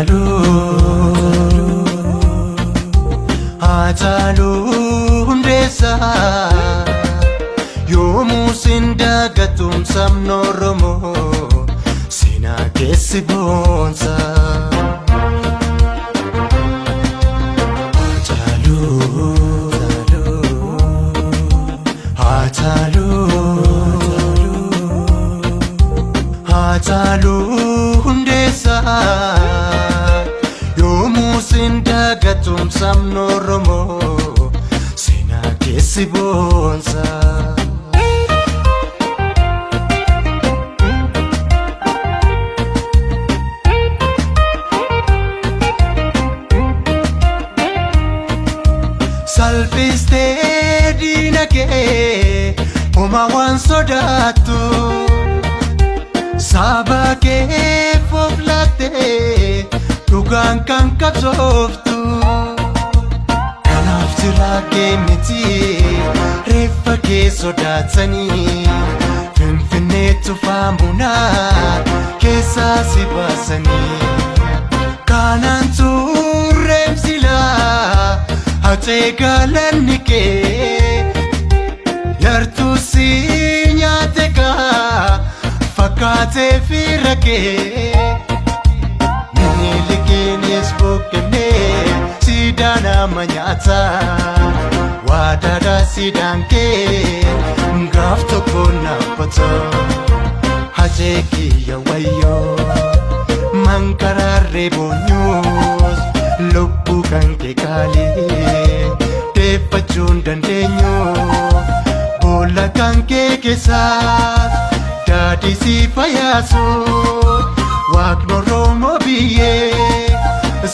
Haacaaluu Haacaaluu Hundeessaa yoomuu sin dagatum sabni Oromoo seenaa keessi boonsa. Haacaaluu Haacaaluu Haacaaluu Hundeessaa yoomuu sin dagatum sabni Oromoo seenaa keessi boonsa. Salphistee diina kee homaa waan sodaattu saba keef of laattee dhugaan kan qabsooftu. Kanaaf jiraa kee miti reeffa kee sodaatanii Finfinnee tufaamunaa keessaa si baasanii. Kanaan turreem silaa hacee galanni kee yartuu si nyaate kaa fakkaatee fira kee. Minilikiinis buqqifnee siidaa nama nyaata waadaadhaa siidaan kee gaaf tokko naabbata hacee kiyya wayyoo. Mankaraarree boonyuus lubbuu kan kee qaalii deeffachuun dandeenyu boolla kan kee keessaas daadhii si fayyaasu waaqni Oromoo biyyee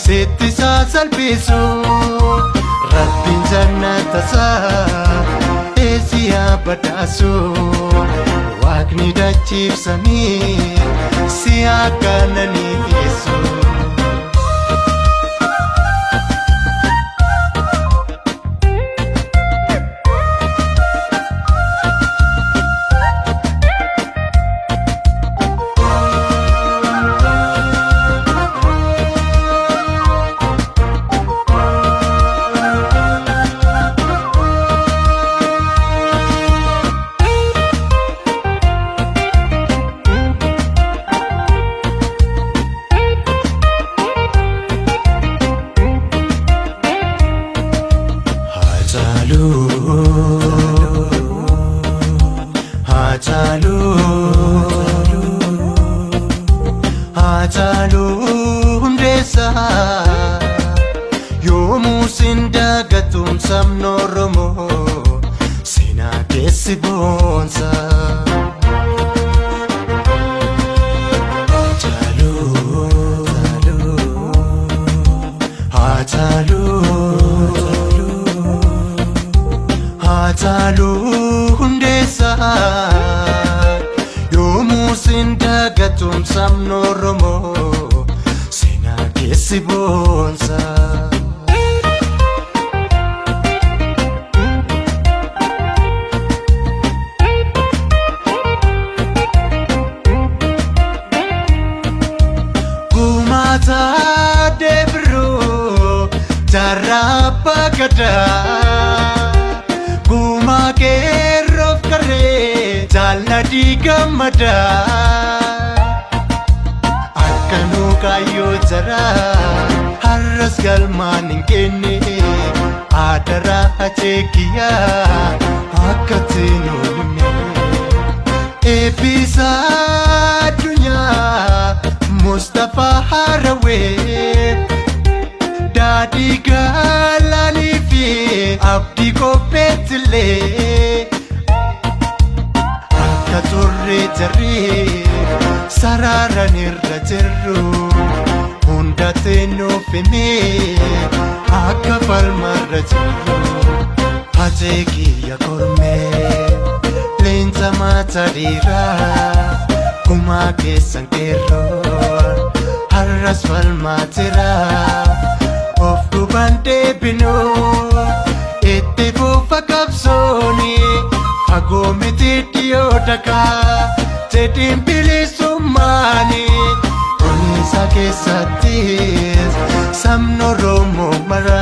sitti isaa salphisu rabbiin jannata isaa eessiyaa badhaasu waaqni dachiifsamii si akkananiisu. Haacaaluu Haacaaluu Haacaaluu Hundeessaa yoomuu sin dagatum sabni Oromoo seenaa keessi boonsa. Haacaaluu Haacaaluu Haacaaluu Hundeessaa yoomuu sin dagatum sabni Oromoo seenaa keessi boonsa. Gumaata deebiruu jaarraa abbaa gadaa gumaa qeerroof qarree jaalladhii gammadaa akka nuu kaayyoo jaraa har'as galmaan hin kenne adaraa hacee kiyyaa akka tinuu himne. Eebbisa addunyaa Mustapha Harawee daadhii galaanii fi abdii qopheettillee akka turre jarree sararan irra jirru hundatti nuuf himee akka falmarra jirru hacee kiyya kormee leenca maata dhiiraa gumaa keessan qeerroo har'as falmaatira of duubaan deebinuu itti fufa qabsooni fagoo miti dhiyoo dhagaa jedhiin bilisummaani. Kunis Isaa keessattis sabni Oromoo mara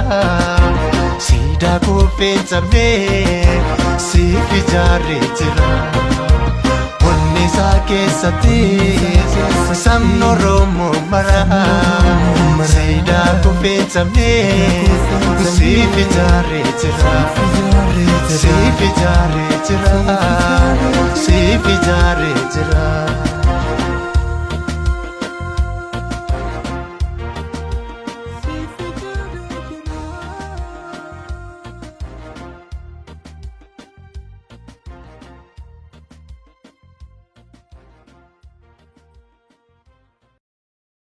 siidaa kuufee hin cabne siif ijaarree jira. Onnee isaa keessattis sabni Oromoo mara siidaa kuufee hin cabne siif ijaarree jira. Siif ijaarree jira. Siif ijaarree jira.